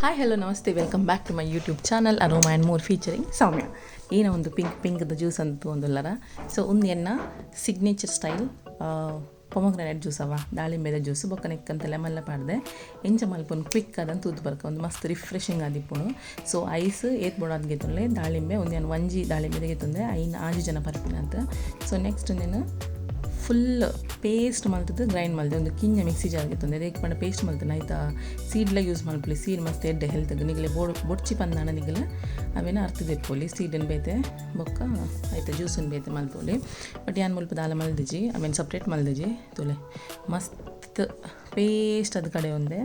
Hi, hello, namaste. Welcome back to my YouTube channel Aroma and More featuring Soumya. ಏನ ಒಂದು pink ಪಿಂಕ್ದ juice ಅಂತ ಒಂದುಲ್ಲರ. ಸೊ ಒಂದು ಎನ್ನ ಸಿಗ್ನೇಚರ್ ಸ್ಟೈಲ್ ಪೊಮಗ್ರಾನೇಟ್ ಜ್ಯೂಸ್ ಅವ, ದಾಳಿಂಬೆದ ಜ್ಯೂಸ್. ಬೊಕ್ಕ ನೆಕ್ಕಂತ ಲೆಮನ್ಲ ಪಾಡ್ದೆ. ಎಂಚ ಮಲ್ಪುನು ಕ್ವಿಕ್ ಅದಂತ ತೂದು ಬರ್ಕ. ಒಂದು ಮಸ್ತ್ ರಿಫ್ರೆಶಿಂಗ್ ಆದಿಪ್ಪುನು. ಸೊ ಐಸ್ ಏತ್ ಬೋಡಾದ್ ಗೆತ್ತೊನ್ಲೆ. ದಾಳಿಂಬೆ ಒಂದು ಯಾನ್ ಒಂಜಿ ದಾಳಿಂಬೆ ಗೆತ್ತೊಂದೆ, ಐನ್ ಆಜಿ ಜನ ಪರ್ಪಿನಂತ. ಸೊ ನೆಕ್ಸ್ಟ್ నేను ಫುಲ್ ಪೇಸ್ಟ್ ಮಲ್ತದ್ದು ಗ್ರೈಂಡ್ ಮಲ್ದೆ. ಒಂದು ಕಿಂಜ ಮಿಕ್ಸಿ ಜಾರ್ ಗೆತ್ತೊಂದೆ. ದೇಕ್ ಪಂಡ ಪೇಸ್ಟ್ ಮಲ್ತನ ಐತ ಸೀಡ್ಲ ಯೂಸ್ ಮಲ್ಪಲಿ. ಸೀಡ್ ಮಸ್ತ್ ಎಡ್ಡೆ ಹೆಲ್ತ್ಗ್. ನಿಗಲೆ ಬೋಡು ಬೊಡ್ಚಿ ಪಂದಾಣ ನಿಗಲ ಅವೇನ ಅರ್ಥ ದೆಪ್ಪೊಲಿ. ಸೀಡನ್ ಬೇತೆ ಬೊಕ್ಕ ಐತ ಜ್ಯೂಸನ್ ಬೇತೆ ಮಲ್ಪೊಲಿ. ಬಟ್ ಯಾನ್ ಮುಲ್ಪ ದಾಲ ಮಲ್ದಿಜಿ, ಅವೇನು ಸಪ್ರೇಟ್ ಮಲ್ದಿಜಿ. ತೂಲೆ, ಮಸ್ತ್ ಪೇಸ್ಟ್ ಅದು ಕಡೆ ಒಂದೆ.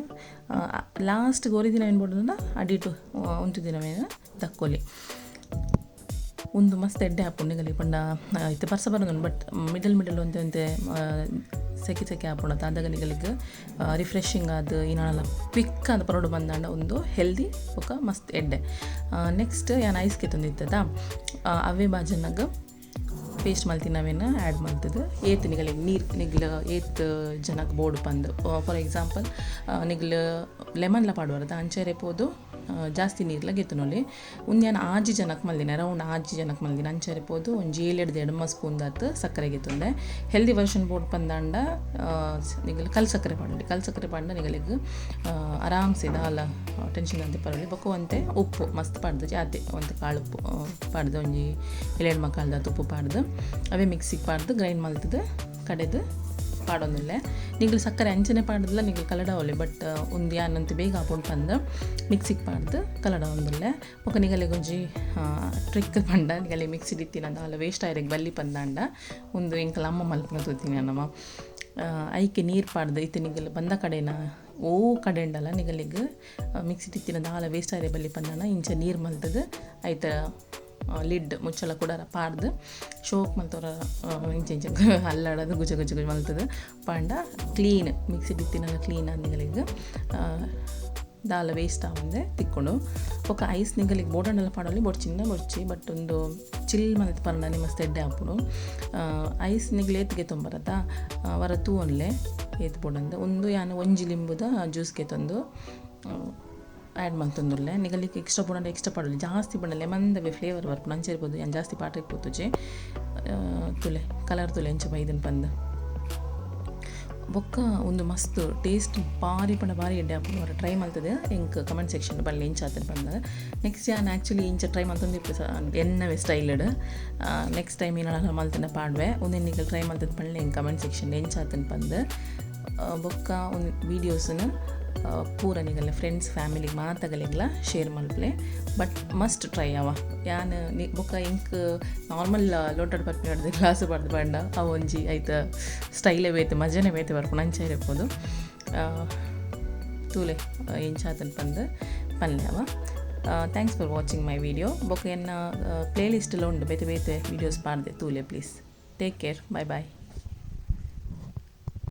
ಲಾಸ್ಟ್ ಗೋರಿ ದಿನ ಏನು ಬೋಡುಂಡ ಅಡಿಟು ಉಂತುದಿನವೇನ ದಕ್ಕೊಲಿ. ಒಂದು ಮಸ್ತ್ ಎಡ್ಡೆ ಆಪುಂಡು ನಿಗಲಿ ಪಂಡ ಇತ್ತೆ ಬರ್ಸ ಬರೋದುಂಡು, ಬಟ್ ಮಿಡಲ್ ಮಿಡಲ್ ಒಂತೆ ಒಂತೆ ಸೆಕೆ ಸೆಕೆ ಆಪುಂಡು ಅದಾಗ ನಿಗಲಿಗ್ ರಿಫ್ರೆಶಿಂಗ್ ಆದ್ ಏನಾನಲ ಕ್ವಿಕ್ ಆದ್ ಪರೊಡು ಬಂದಾಂಡ ಒಂದು ಹೆಲ್ದಿ ಬೊಕ ಮಸ್ತ್ ಎಡ್ಡೆ. ನೆಕ್ಸ್ಟ್ ಯಾನ್ ಐಸ್ ಗೆತೊಂದಿತ್ತದ, ಅವೇ ಬಾಜನಗ್ ಪೇಸ್ಟ್ ಮಲ್ತಿನವೇನ ಆ್ಯಡ್ ಮಲ್ತದು. ಏತ್ ನಿಗಲಿಗ್ ನೀರು, ನಿಗ್ಲ ಏತ್ ಜನಕ್ಕೆ ಬೋಡು ಪಂದ್. ಫಾರ್ ಎಕ್ಸಾಂಪಲ್, ನಿಗ್ಲ ಲೆಮನ್ಲ ಪಾಡುವರದ ಅಂಚೆರೆ ಪೋದು ಜಾಸ್ತಿ ನೀರ್ಲ ಗೆತ್ತುನೊಲಿ. ಉಂದು ಯಾನ್ ಆಜಿ ಜನಕ್ಕೆ ಮಲ್ದಿನ, ಅರೌಂಡ್ ಆಜಿ ಜನಕ್ಕೆ ಮಲ್ದಿನ. ಅಂಚೆರೆ ಪೋದು ಒಂಜಿ ಏಳೆಡ್ದು ಎಡ್ಮ ಸ್ಪೂನ್ ದಾತ್ ಸಕ್ಕರೆ ಗೆತ್ತೊಂದೆ. ಹೆಲ್ದಿ ವರ್ಷನ್ ಬೋಡು ಪಂದಾಂಡ ನಿಗಲ್ ಕಲ್ ಸಕ್ಕರೆ ಪಾಡೊಲಿ. ಕಲ್ ಸಕ್ಕರೆ ಪಾಡ್ಂಡ ನಿಗಲಿಗ್ ಆರಾಮ್ಸೆ ದಾಲ ಟೆನ್ಷನ್ ಅಂತೆ ಪರೊಲಿ. ಬೊಕ ಒಂತೆ ಉಪ್ಪು ಮಸ್ತ್ ಪಾಡ್ದು, ಜಾತೆ ಒಂತೆ ಕಾಳು ಉಪ್ಪು ಪಾಡ್ದು, ಒಂಜಿ ಏಳೆಡ್ಮ ಕಾಳ್ದಾತ್ ಉಪ್ಪು ಪಾಡ್ದು, ಅವೇ ಮಿಕ್ಸಿಗೆ ಪಾಡ್ದು ಗ್ರೈಂಡ್ ಮಲ್ತದು ಕಡೆದು ಪಾಡೊಂದುಲ್ಲೆ. ನಿಗ್ಲು ಸಕ್ಕರೆ ಅಂಚನೆ ಪಾಡ್ದಲ ನಿಗ್ಲು ಕಲಡಾವೊಲಿ. ಬಟ್ ಉಂದು ಯಾನಂತ ಬೇಗ ಆಪುಂಡು ಪಂದ್ ಮಿಕ್ಸಿಗೆ ಪಾಡ್ದು ಕಲಡಾವೊಂದುಲ್ಲೆ. ಬೊಕ ನಿಗಲಿಗ್ ಒಂಜಿ ಟ್ರಿಕ್ ಪಂಡ, ನಿಗಲಿ ಮಿಕ್ಸಿಡ್ ಇತ್ತಿನ ದಾಲ ವೇಸ್ಟ್ ಆಯೆರೆಗ್ ಬಲ್ಲಿ ಪಂದಾಂಡ, ಉಂದು ಎಂಕಲ ಅಮ್ಮ ಮಲ್ಪುನ ತೂತಿನಿ ನಮ. ಐಕೆ ನೀರು ಪಾಡ್ದು ಇತ್ತೆ ನಿಗಲ್ ಬಂದ ಕಡೆನ ಓ ಕಡೆಂಡಲ ನಿಗಲಿಗ್ ಮಿಕ್ಸಿಡ್ ಇತ್ತಿನ ದಾಲ ವೇಸ್ಟ್ ಆಯೆರೆ ಬಲ್ಲಿ ಪಂದಾಂಡ, ಇಂಚ ನೀರು ಮಲ್ತದು ಐತ ಲಿಡ್ ಮುಚ್ಚಳ ಕೂಡ ಪಾಡ್ದು ಶೋಕ್ ಮಲ್ತೊರ ಇಂಚ ಇಂಚ ಅಲ್ಲಾಡೋದು ಗುಜ ಗುಜ ಗುಜ ಮಲ್ತದು ಪಾಂಡ ಕ್ಲೀನ್ ಮಿಕ್ಸಿಡ್ ಇತ್ತಿನಲ್ಲ ಕ್ಲೀನ್ ಆದ್ ನಿಗಲಿಗ್ ದಾಲ ವೇಸ್ಟ್ ಆವಂದೆ ತಿಕ್ಕೊಂಡು. ಬೊಕ ಐಸ್ ನಿಗಲಿಗ್ ಬೋಡಂಡಲ ಪಾಡೊಲಿ, ಬೊಡ್ಚಿಂಡ ಬೊಡ್ಚಿ. ಬಟ್ ಒಂದು ಚಿಲ್ ಮಲ್ತ್ ಪರ್ಂಡನೆ ಮಸ್ತ್ ಎಡ್ಡೆ ಆಪುಂಡು. ಐಸ್ ನಿಗ್ಲ್ ಏತ್ ಗೆತೊಂಬರತ ವರ ತೂವೊನ್ಲೆ ಏತ್ ಬೋಡಂದ್. ಉಂದು ಯಾನ್ ಒಂಜಿ ಲಿಂಬುದ ಜ್ಯೂಸ್ ಗೆತೊಂದು ಆ್ಯಡ್ ಮಲ್ತೊಂದುಲ್ಲೆ. ನಿಗಲಿಗ್ ಎಕ್ಸ್ಟ್ರಾ ಬೋಡಂಡ ಎಕ್ಸ್ಟ್ರಾ ಪಾಡೊಲಿ. ಜಾಸ್ತಿ ಪಂಡ ಲೆಮನ್ದವೇ ಫ್ಲೇವರ್ ಬರ್ಪುಂಡು. ಅಂಚ ಇರ್ಬೋದು ಯಾನ್ ಜಾಸ್ತಿ ಪಾಡ್ರೆಗ್ ಪೋತುಜಿ. ತೂಲೆ, ಕಲರ್ ತೂಲೆ ಎಂಚ ಬೈದನ್ ಪಂದ್. ಬೊಕ್ಕ ಒಂದು ಮಸ್ತ್ ಟೇಸ್ಟ್ ಬಾರಿ ಪಂಡ ಬಾರಿ ಎಡ್ಡೆ ಆಪುಂಡು. ವರ ಟ್ರೈ ಮಲ್ತದೆ ಎಂಕ್ ಕಮೆಂಟ್ ಸೆಕ್ಷನ್ ಪನ್ಲೆ ಎಂಚ ಆತುಂಡು ಪಂದ್. ನೆಕ್ಸ್ಟ್ ಯಾನ್ ಆ್ಯಕ್ಚುಲಿ ಇಂಚ ಟ್ರೈ ಮಲ್ತೊಂದಿಪ್ಪೆ ಎನ್ನವೇ ಸ್ಟೈಲ್ಡ್. ನೆಕ್ಸ್ಟ್ ಟೈಮ್ ಏನಾರ ಮಲ್ತಂಡ ಪಾಡ್ವೆ. ಉಂದೆನ್ ನಿಕಲ್ ಟ್ರೈ ಮಲ್ತದ ಪನ್ಲೆ ಎಂಕ್ ಕಮೆಂಟ್ ಸೆಕ್ಷನ್ ಎಂಚ ಆತುಂಡು ಪಂದ್. ಬೊಕ್ಕ ಒಂದು ವೀಡಿಯೋಸ್ನ ಪೂರ ನಿಗಲ್ನ ಫ್ರೆಂಡ್ಸ್, ಫ್ಯಾಮಿಲಿಗೆ ಮಾತಗಲಿಗ್ಲ ಶೇರ್ ಮಲ್ಪಲೆ. ಬಟ್ ಮಸ್ಟ್ ಟ್ರೈ ಅವ ಯಾನ್ ಬೊಕ್ಕ ಎಂಕ್ ನಾರ್ಮಲ್ ಲೋಟಡ್ ಪರ್ಪಿನ ಗ್ಲಾಸ್ ಪಾಡ್ದು ಪಂಡ ಅವು ಒಂಜಿ ಐತ ಸ್ಟೈಲೇ ಬೇತೆ, ಮಜನೆ ಬೇತೆ ಬರ್ಪುಂಡು. ಅಂಚ ಇರ್ಪೊದು. ತೂಲೆ, ಎಂಚ ಆತುಂಡು ಪಂದ್ ಪನ್ಲೆ ಅವ. Thanks for watching my video. ಬೊಕ್ಕ ಎನ್ನ ಪ್ಲೇ ಲಿಸ್ಟ್ ಉಂಡು, ಬೇತೆ ಬೇತೆ ವೀಡಿಯೋಸ್ ಪಾಡ್ದೆ, ತೂಲೆ please. Take care, bye bye.